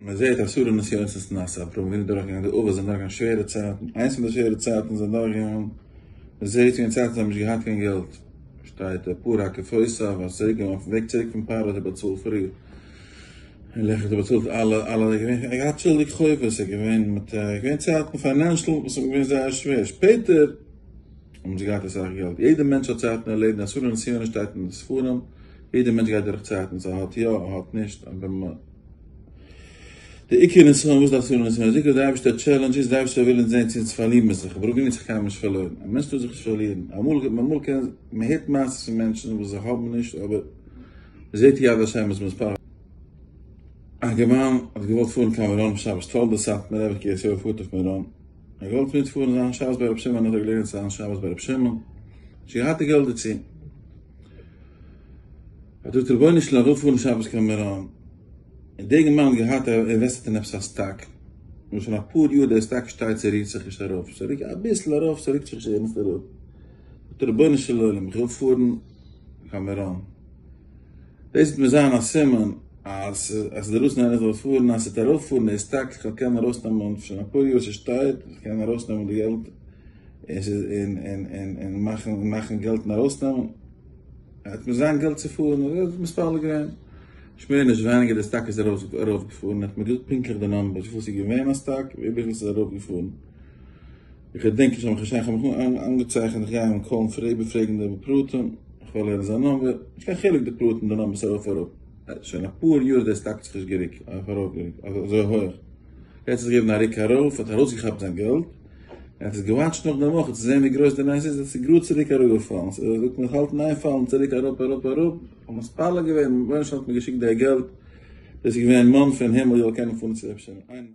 מען זעט עשרה נסיונות נתנסה, אברהם אבינו דורכגעגאנגען, די אבות זענען דורכגעגאנגען שווערע צייטן, איינס פון די שווערע צייטן זענען דורכגעגאנגען, מען זעט ווי אין צייטן זיי האבן נישט געהאט קיין געלט, שטייט פרעה הקפותיו, אז צוריק געווען אויפן וועג צוריק פון פרעה האט ער באצאלט פריער, און לכך האט ער באצאלט אלע אלע, ער איז געווען ער האט געהאט שולדיג חובות, ער איז געווען מיט געווען צייטן financial וואס איז געווען זייער שווער, שפעטער האבן זיי געהאט אסאך געלט, יעדער מענטש האט צייטן אין לעבן, עשרה נסיונות שטייט אין די ספרים, יעדער מענטש גייט דורך צייטן, ס'האט יא, האט נישט, אבער מ. די עיקר נסיון, וואס דארף טון נסיון? די עיקר די אייבערשטער challenge איז, די אייבערשטער וויל אונז זען צו אונז פארלירן מיר זיך, אבער אויב האט זיך קיינמאל נישט פארלוירן, א מענטש טאר זיך נישט פארלירן, אמאל אמאל קען מען הערט מעשות פון מענטשן וואס זיי האבן נישט, אבער מען זעט יד השם איז מתפאר. א אינגערמאן האט געוואלט פארן קיין מירון שבת תולדות סאטמאר רבי קרית יואל פארט אויף מירון, ער האט געוואלט מיטפארן זיין שבת ביי רבי שמעון האט ער געלערנט זיין שבת ביי רבי שמעון, נישט געהאט די געלט דערצו. האט געזאגט רבונו של עולם איך וויל פארן שבת קיין מירון, און דער אינגערמאן האט געהאט invested אין עפעס א סטאק, און שוין אפאר יאר דער סטאק שטייט ס'רירט זיך נישט ארויף, ס'ריקט אביסל ארויף ס'ריקט זיך נישט ערנסט אראפ, זאגט ער רבונו של עולם איך וויל פארן קיין מירון, דאס וועט מיר זיין א סימן אז אז דער רצון איך זאל פארן, אז ס'וועט ארויפפארן דער סטאק איך וועל קענען ארויסנעמען, שוין אפאר יאר ס'שטייט, איך קען ארויסנעמען די געלט און און און און מאכן מאכן געלט און ארויסנעמען. ער האט מיט זיין געלט צו פארן, ער האט מתפלל געווען, נישט מער נישט ווייניגער די סטאק איז ארויף געפארן, ער האט מיר געזאגט פונקטליך די numbers וויפיל ס'איז געווען א סטאק, וויפיל ס'איז ארויף געפארן, איך געדענק נישט, איך האב מיך אנגעצייכנט, איך גיי אים call ן איבערפרעגן די פרטים, איך וועל הערן זיין number, נישט קיין חילוק די פרטים די numbers ארויף אראפ, שוין אפאר יאר די סטאק האט זיך נישט געריקט ארויף אזוי הויך. ער האט זיך געגעבן א ריק ארויף, האט ארויסגעכאפט זיין געלט, ער האט עס גע watch ט נאכדעם אויך צו זען ווי גרויס די נס איז, עס איז גראד צוריק אראפגעפאלן, ס'זאגט מען האלט אין איין פאלן צוריק אראפ אראפ אראפ, כ'האב מתפלל געווען, רבונו של עולם האט מיר געשיקט די געלט, דאס איז געווען מן פון הימל איך זאל קענען פארן צו רבי שמעון.